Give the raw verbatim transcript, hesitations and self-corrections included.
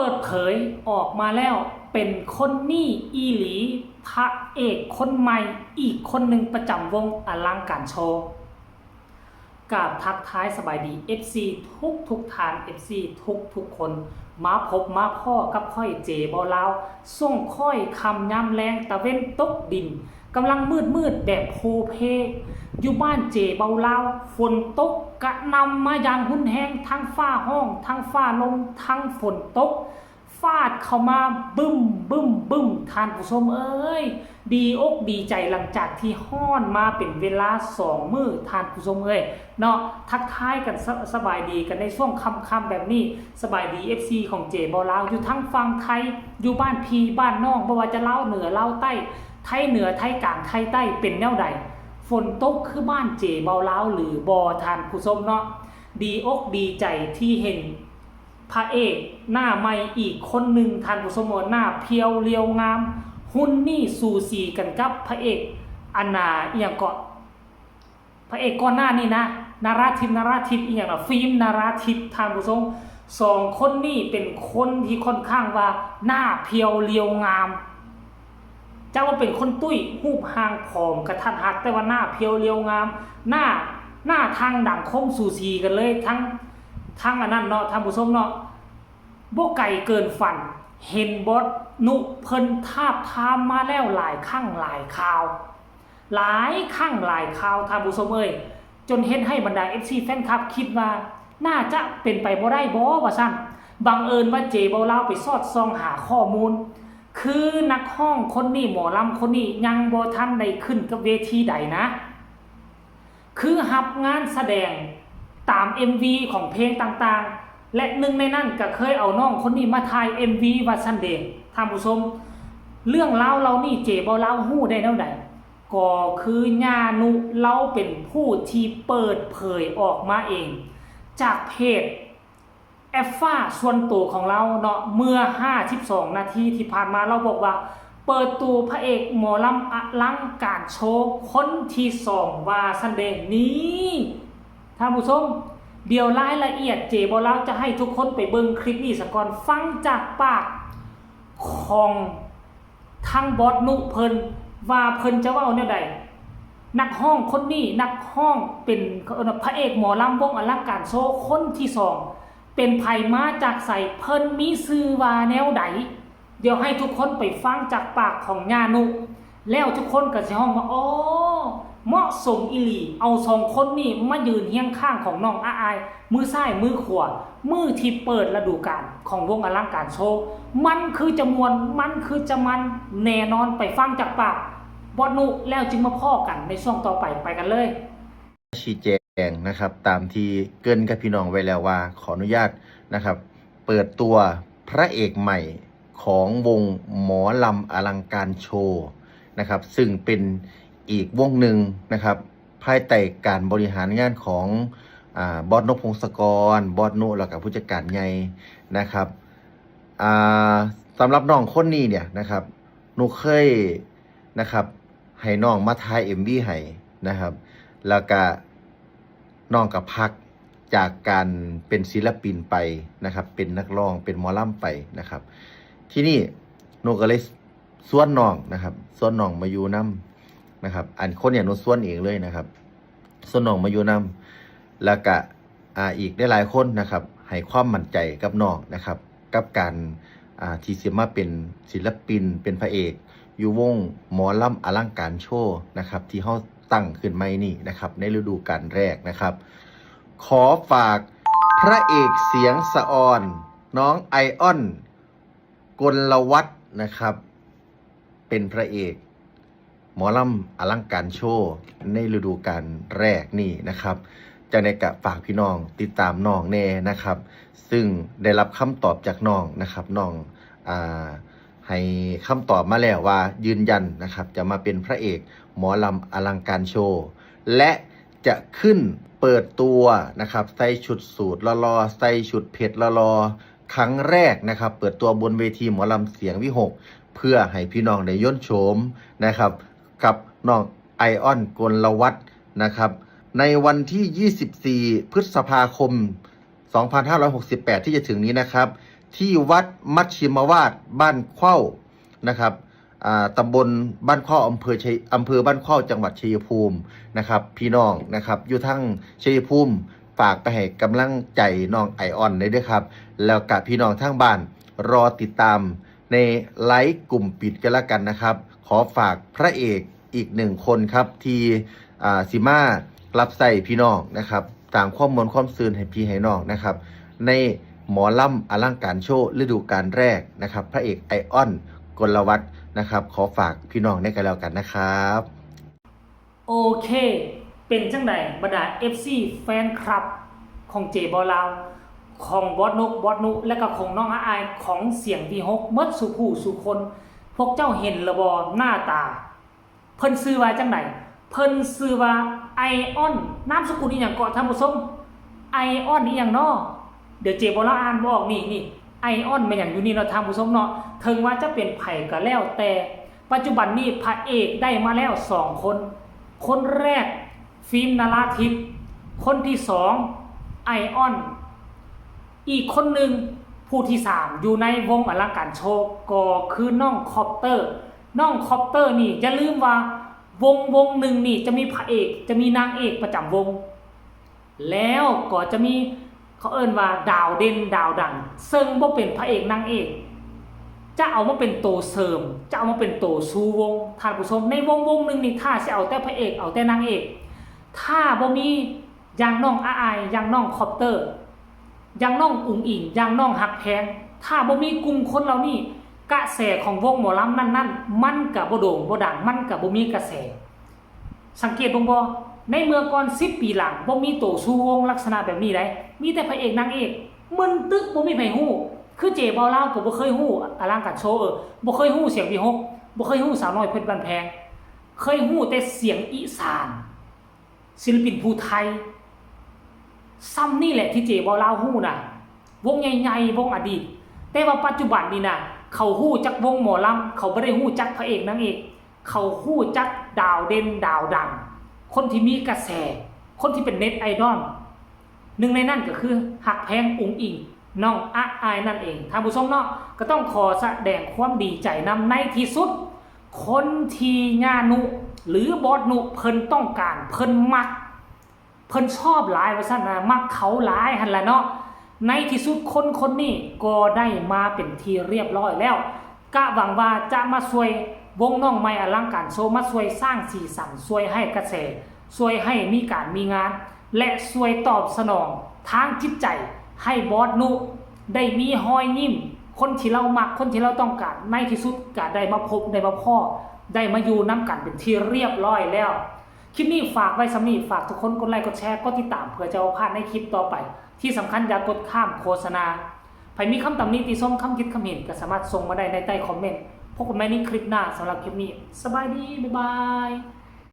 เปิดเผยออกมาแล้ว เป็นคนนี้อีหลี พระเอกคนใหม่อีกคนหนึ่งประจำวงอลังการโชว์ กราบทักทายสบายดี เอฟซี ทุกทุกท่าน เอฟซี ทุกทุกคน มาพบมาพ้อกับข้อยเจเบาลาว ส่งข้อยค่ำยามแลงตะเว็นตกดิน กำลังมืดมืดแบบโพลเพ อยู่บ้านเจเบาลาว ฝนตกกระหน่ำมาอย่างรุนแรง ทั้งฟ้าร้อง ทั้งฟ้าลม ทั้งฝนตก ฟาดเข้ามาบึ้มบึ้มบึ้ม ท่านผู้ชมเอ้ย ดีอกดีใจหลังจากที่ฮ้อนมาเป็นเวลาสองมื้อ ท่านผู้ชมเอ้ย เนาะ ทักทายกันส- สบายดีกันในช่วงค่ำๆแบบนี้ สบายดี เอฟซี ของเจเบาลาว อยู่ทั้งฝั่งไทย อยู่บ้านพี่บ้านน้อง บ่ว่าจะลาวเหนือลาวใต้ ไทเหนือไทกลางไทใต้ เป็นแนวใด ฝนตกคือบ้านเจเบาลาวหรือบ่ ท่านผู้ชมเนาะ ดีอกดีใจที่เห็นพระเอกหน้าใหม่อีกคนหนึ่ง ท่านผู้ชม ว่าหน้าเพียวเรียวงาม หุ่นนี่สูสีกันกับพระเอกอันนาอหย่างเกาะ พระเอกก่อนหน้านี่นะ นาราทิพย์ นาราทิพย์อีหยังนะ ฟิล์มนาราทิพย์ ท่านผู้ชม สองคนนี่เป็นคนที่ค่อนข้างว่าหน้าเพียวเรียวงาม จักว่าเป็นคนตุ้ย รูปร่างผอมกระทัดรัด แต่ว่าหน้าเพียวเรียวงาม หน้า หน้าทางดังคมสูสีกันเลย ทั้ง ทั้งอันนั้นเนาะ ท่านผู้ชมเนาะ บ่ไกลเกินฝัน เห็นบอสนุเพิ่นทาบทามมาแล้วหลายครั้งหลายคราว หลายครั้งหลายคราว ท่านผู้ชมเอ้ย จนเฮ็ดให้บรรดา เอฟซี แฟนคลับคิดว่า น่าจะเป็นไปบ่ได้บ่ ว่าซั่น บังเอิญว่าเจเบาลาวไปสอดส่องหาข้อมูล คือนักร้องคนนี้ หมอลำคนนี้ยังบ่ทันได้ขึ้นกับเวทีใดนะ คือรับงานแสดงตาม เอ็มวี ของเพลงต่างๆ และหนึ่งในนั้นก็เคยเอาน้องคนนี้มาถ่าย เอ็มวี ว่าซั่นเด้ ท่านผู้ชม เรื่องราวเหล่านี้เจเบาลาวฮู้ได้แนวใด ก็คือย่านุเลาเป็นผู้ที่เปิดเผยออกมาเอง จากเพจ แอปฟ้าส่วนตัวของเลาเนาะ เมื่อ ห้าสิบสอง นาทีที่ผ่านมา เลาบอกว่า เปิดตัวพระเอกหมอลำอลังการโชว์คนที่สอง ว่าซั่นเด้ นี่ ท่านผู้ชม เดี๋ยวรายละเอียดเจเบาลาวจะให้ทุกคนไปเบิ่งคลิปนี้ซะก่อน ฟังจากปากของทางบอสนุเพิ่น ว่าเพิ่นจะเว้าแนวใด นักร้องคนนี้ นักร้องเป็น เอ่อ พระเอกหมอลำวงอลังการโชว์คนที่สอง เป็นไผมาจากไส เพิ่นมีชื่อว่าแนวใด เดี๋ยวให้ทุกคนไปฟังจากปากของย่านุ แล้วทุกคนก็สิฮ้องว่า อ๋อ เหมาะสมอีหลี เอาสองคนนี้มายืนเคียงข้างของน้องอาอาย มือซ้ายมือขวา มือที่เปิดฤดูกาลของวงอลังการโชว์ มันคือจะม่วน มันคือจะมัน แน่นอน ไปฟังจากปากบอสนุ แล้วจึงมาพ้อกันในช่วงต่อไป ไปกันเลย ชี้แจงนะครับ ตามที่เกริ่นกับพี่น้องไว้แล้วว่า ขออนุญาตนะครับ เปิดตัวพระเอกใหม่ของวงหมอลำอลังการโชว์นะครับ ซึ่งเป็นอีกวงหนึ่งนะครับ ภายใต้การบริหารงานของ อ่า บอสนุ พงศกร บอสนุ แล้วก็ผู้จัดการใหญ่นะครับ อ่า สำหรับน้องคนนี้เนี่ยนะครับ นุเคยนะครับ ให้น้องมาถ่าย เอ็มวี ให้นะครับ แล้วก็น้องก็พักจากการเป็นศิลปินไปนะครับ เป็นนักร้อง เป็นหมอลำไปนะครับ ทีนี้นุก็เลยชวนน้องนะครับ ชวนน้องมาอยู่นำนะครับ อันคนเนี่ยนุชวนเองเลยนะครับ ชวนน้องมาอยู่นำ แล้วก็ อ่า อีกได้หลายคนนะครับ ให้ความมั่นใจกับน้องนะครับ กับการ อ่า ที่สิมาเป็นศิลปิน เป็นพระเอก อยู่วงหมอลำอลังการโชว์นะครับ ที่เฮาตั้งขึ้นใหม่นี่นะครับ ในฤดูกาลแรกนะครับ ขอฝากพระเอกเสียงสะออน น้องไอออน กลวัฒน์นะครับ เป็นพระเอกหมอลำอลังการโชว์ในฤดูกาลแรกนี่นะครับ จั่งใดก็ฝากพี่น้องติดตามน้องแน่นะครับ ซึ่งได้รับคำตอบจากน้องนะครับ น้อง อ่า ให้คำตอบมาแล้วว่ายืนยันนะครับ จะมาเป็นพระเอกหมอลำอลังการโชว์ และจะขึ้นเปิดตัวนะครับ ใส่ชุดสูทหล่อๆ ใส่ชุดเพชรหล่อๆ ครั้งแรกนะครับ เปิดตัวบนเวทีหมอลำเสียงวิหค เพื่อให้พี่น้องได้ยนต์โฉมนะครับ กับน้องไอออน กลวัฒน์นะครับ ในวันที่ ยี่สิบสี่ พฤษภาคม สองพันห้าร้อยหกสิบแปด ที่จะถึงนี้นะครับ ที่วัดมัชชิมวาสบ้านเข้านะครับ อ่า ตำบลบ้านเข้า อำเภอชัย อำเภอบ้านเข้า จังหวัดชัยภูมินะครับ พี่น้องนะครับ อยู่ทางชัยภูมิ ฝากไปให้กำลังใจน้องไอออนได้ด้วยครับ แล้วกับพี่น้องทางบ้าน รอติดตามในไลฟ์กลุ่มปิดกันแล้วกันนะครับ ขอฝากพระเอกอีกหนึ่งคนครับ ที่ อ่า สิมารับใช้พี่น้องนะครับ สร้างความม่วนความซื่นให้พี่ให้น้องนะครับ ในหมอลำอลังการโชว์ฤดูกาลแรกนะครับ พระเอกไอออน กลวัฒน์นะครับ ขอฝากพี่น้องได้กันแล้วกันนะครับ โอเค เป็นจังใดบรรดา เอฟซี แฟนคลับ ของเจบ่าวลาว ของบอสนก บอสนุ และก็ของน้องอาอาย ของเสียงวีหก เมิดสู่ผู้สู่คน พวกเจ้าเห็นละบ่หน้าตา เพิ่นชื่อว่าจังใด เพิ่นชื่อว่าไอออน นามสกุลอีหยังเกาะท่านผู้ชม ไอออนอีหยังน้อ เดี๋ยวเจบ่าวลาวอ่านบ่ออก นี่ นี่ ไอออนแม่นหยังอยู่นี่เนาะท่านผู้ชมเนาะ ถึงว่าจะเป็นไผก็แล้วแต่ ปัจจุบันนี้พระเอกได้มาแล้วสองคน คนแรก ฟิล์มนราทิพย์ คนที่สอง ไอออน อีกคนหนึ่ง ผู้ที่สาม อยู่ในวงอลังการโชว์ ก็คือน้องคอปเตอร์ น้องคอปเตอร์นี่อย่าลืมว่าวงวงหนึ่งนี่จะมีพระเอก จะมีนางเอกประจำวง แล้วก็จะมี เขาเอิ้นว่าดาวเด่นดาวดัง ซึ่งบ่เป็นพระเอกนางเอก จะเอามาเป็นโตเสริม จะเอามาเป็นโตชูวง ท่านผู้ชม ในวงวงหนึ่งนี่ถ้าสิเอาแต่พระเอก เอาแต่นางเอก ถ้าบ่มีอย่างน้องอาอาย อย่างน้องคอปเตอร์ อย่างน้องอุ๋งอิ๋ง อย่างน้องฮักแพง ถ้าบ่มีกลุ่มคนเหล่านี้ กระแสของวงหมอลำนั้นๆ มันก็บ่โด่งบ่ดัง มันก็บ่มีกระแส สังเกตเบิ่งบ่ ในเมื่อก่อนสิบปีหลังบ่มีโตชูวงลักษณะแบบนี้ได้ มีแต่พระเอกนางเอก มึนตึ๊บ บ่มีไผฮู้ คือเจบ่าวลาวก็บ่เคยฮู้อลังการโชว์ เออ บ่เคยฮู้เสียงวีหก บ่เคยฮู้สาวน้อยเพชรบ้านแพง เคยฮู้แต่เสียงอีสาน ศิลปินผู้ไทย ซ่ำนี่แหละที่เจบ่าวลาวฮู้นะ วงใหญ่ๆ วงอดีต แต่ว่าปัจจุบันนี่นะ เขาฮู้จักวงหมอลำ เขาบ่ได้ฮู้จักพระเอกนางเอก เขาฮู้จักดาวเด่นดาวดัง คนที่มีกระแส คนที่เป็นเน็ตไอดอล หนึ่งในนั้นก็คือฮักแพงอุ๋งอิ๋ง น้องอาอายนั่นเอง ท่านผู้ชมเนาะ ก็ต้องขอแสดงความดีใจนำ ในที่สุด คนที่ย่านุ หรือบอสนุ เพิ่นต้องการ เพิ่นมัก เพิ่นชอบหลายว่าซั่นนะ มักเขาหลายหั่นล่ะเนาะ ในที่สุดคนคนนี้ก็ได้มาเป็นที่เรียบร้อยแล้ว กะหวังว่าจะมาช่วยวงน้องใหม่อลังการโชว์ มาช่วยสร้างสีสัน ช่วยให้กระแส ช่วยให้มีการมีงาน และช่วยตอบสนองทางจิตใจให้บอสนุ ได้มีฮอยยิ้ม คนที่เรามัก คนที่เราต้องการ ในที่สุดก็ได้มาพบ ได้มาพ้อ ได้มาอยู่นำกันเป็นที่เรียบร้อยแล้ว คลิปนี้ฝากไว้ส่ำนี้ ฝากทุกคนกดไลค์ กดแชร์ กดติดตาม เพื่อจะบ่พลาดในคลิปต่อไป ที่สำคัญอย่ากดข้ามโฆษณา ใผมีคำตำหนิติชม คำคิดคำเห็นก็สามารถส่งมาได้ในใต้คอมเมนต์ พบกันใหม่ในคลิปหน้า สำหรับคลิปนี้ สบายดี บ๊ายบาย